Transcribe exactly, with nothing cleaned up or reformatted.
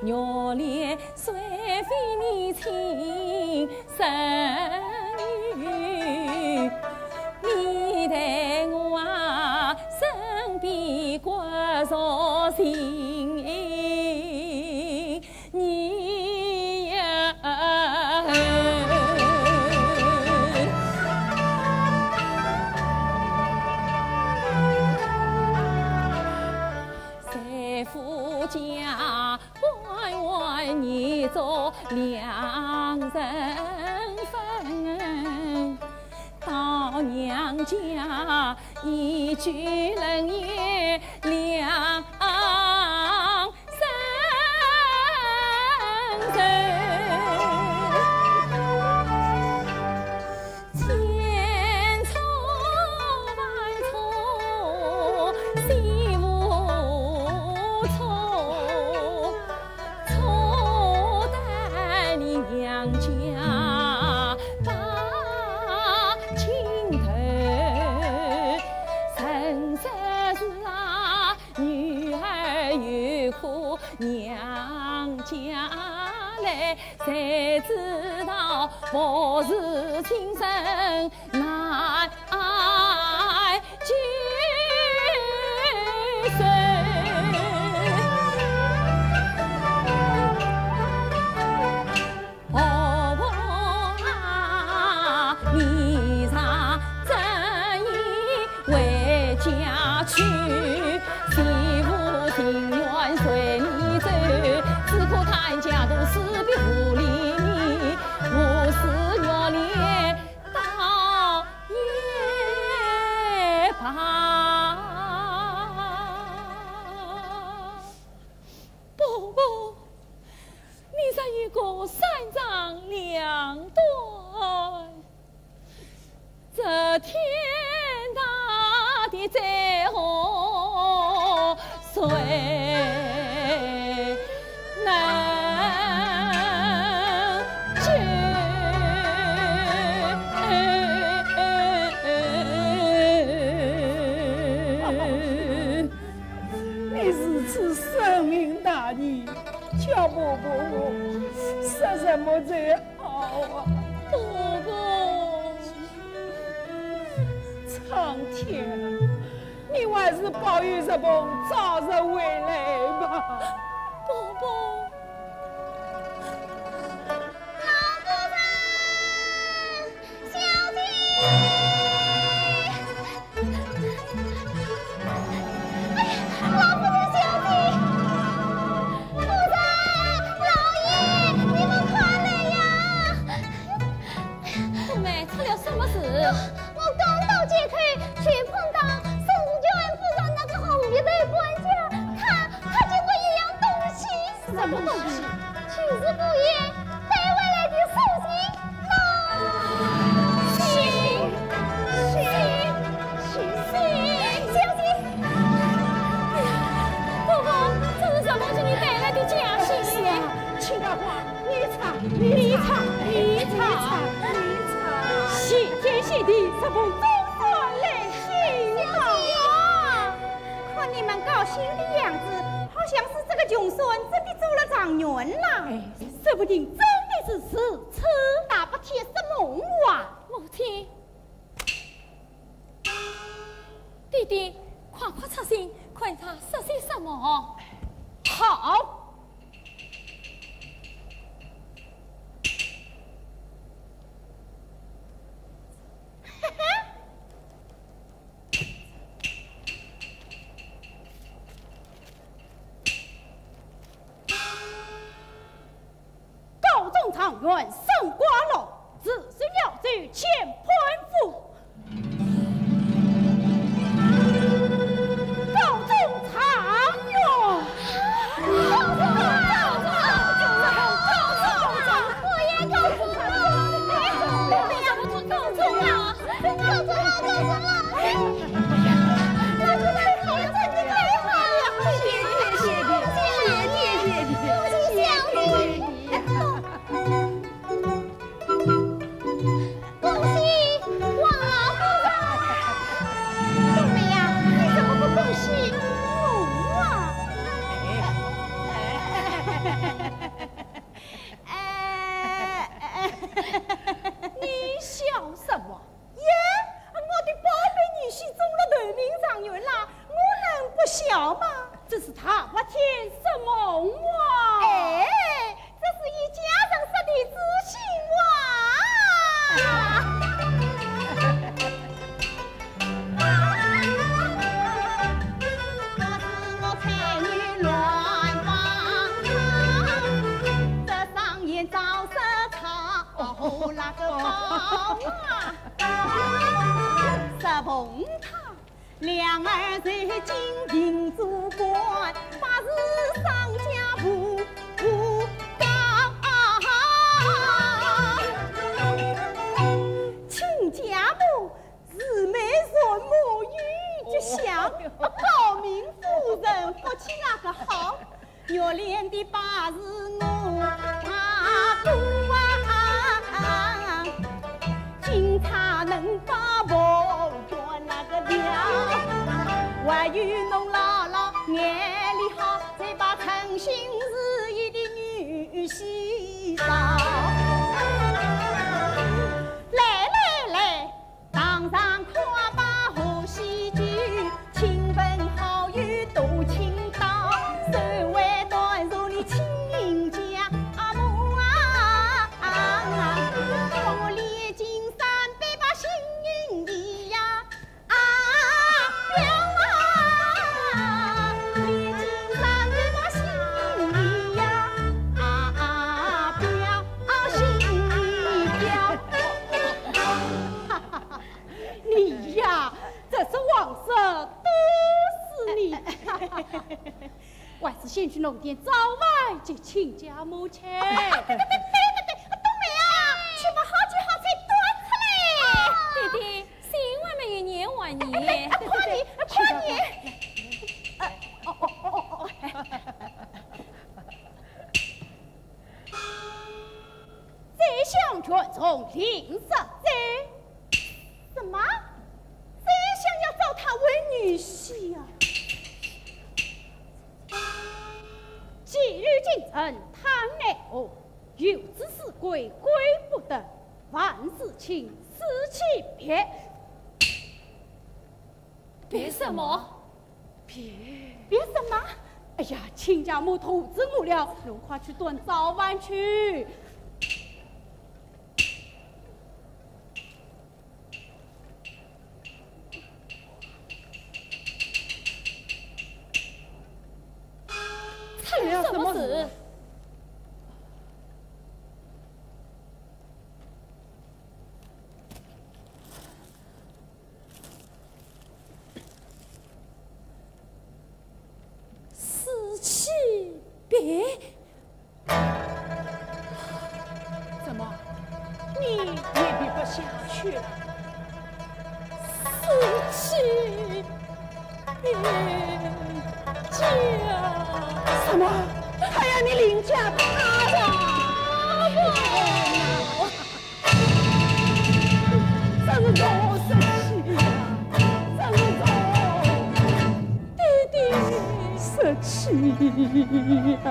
玉莲虽非你亲生女，你待我啊，身边骨肉情，你呀。 在夫家官员你做两人份，到娘家一句冷言两声。 千错万错心无错，错在你娘家把情投，真是啊，女儿有苦娘家来。 谁知道不是亲生难救生。婆婆啊，你若真意回家去， 媳妇情愿随你走，只可他家徒四壁无理你，我是玉莲倒也罢。婆婆，你这一个三长两短， 这天大的灾祸谁能救？你如此深明大义，叫婆婆我说什么才 好啊，婆婆。苍天啊，你还是保佑这凤早日回来吧。婆婆。老夫人，小姐。 哎呀，老夫人、小姐，夫人、老爷，你们快来呀！冬梅，出了什么事？我刚到街口，就碰到沈世钧夫人那个红鼻头管家，他，他见过一样东西。 什么东西？就是姑爷带回来的寿星。喜，喜，喜，喜！小姐，哎呀，婆婆，这是什么给你带来的假喜？是啊，秦阿花，你唱，你唱，你唱，你唱。喜天喜地，什么东方来喜啊？小姐，看你们高兴的样子，好像是 这个穷酸真的做了状元啦。哎，说不定真的是如此。大伯铁说梦话。母亲，爹爹，快快出信，看他说些什么。好。 高中状元沈瓜落，自是要走乾坤府。高中状元，高中，高中，高中，高中，我也高中了，哎，高中了，高中了。 恭喜笑吗？这是他白天说梦话。哎，这是一家人说的知心话。亲家母，姊妹说母语吉祥，高明夫人福气那个好。 来，来，来， 你呀，这是王叔毒死你。还是先去弄点早饭给亲家母吃。对对对对对，冬梅啊，去把好酒好菜端出来。爹爹，心还没有念完呢。快点，快点。呃，哦哦哦哦哦。 宰相权重令十载。什么？宰相要招她为女婿啊？寄予京城探案后，有子死鬼鬼不得，万事请死期别。别什么？ 别，别什么？哎呀，亲家母肚子饿了，侬快去端早饭去。出了什么事？死期别。怎么，你也别不下去了？死期别家。什么？他要你另嫁他了？ 真是让我生气呀，真是让我，爹爹，生气呀。